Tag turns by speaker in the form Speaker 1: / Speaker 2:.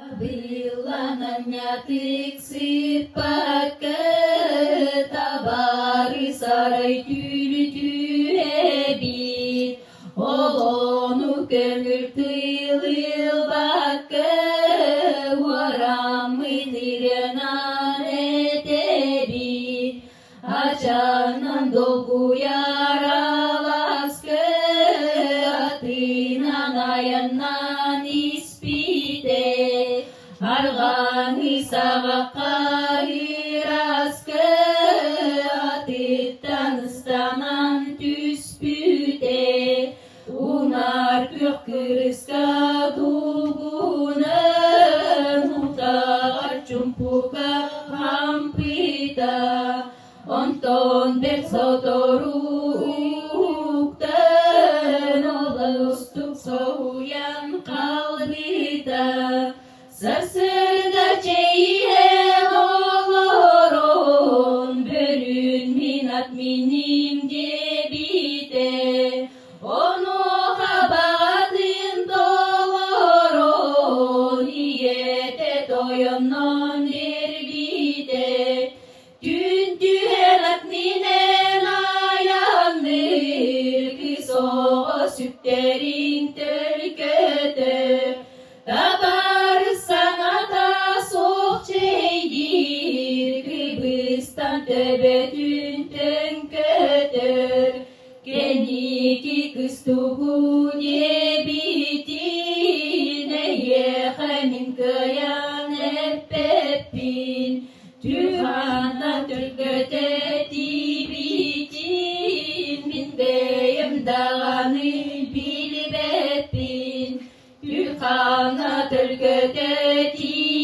Speaker 1: Быылланан сыппакка табаары сарай түүлү түһэбит, Олону көҥүл тыылылбакка уораммыт ырыанан этэбит, Ачанан долгуйар алааска атынан айаннаан испитэ, Арҕаҥы саҕахха ыраска атыттан ыстанан түспүтэ, Унаар күөх кырыска тугунан утаҕар чумпука хампыта, Онтон бэрт сотору уктан олустук соһуйан хаалбыта. Сарсыарда чэйиһэн олорон бөрүн мин ат миним диэбитэ. Онуоха баҕатын толорон ийэтэ тойонноон биэрбитэ. Түүн түһэн ат минэн айанныыр кыыс оҕо сүктэрин төлкөтө. Табаарыс саҥата суох чэйдиир, кыбыстан төбөтүн төҥкөтөр. Кэнники кыстугу диэбитин эйиэхэ мин кыайан эппэппин. Түүхана төлкөтө тиийбитин мин бэйэм даҕаны билбэппин. Түүхана төлкөтө тиийбитин.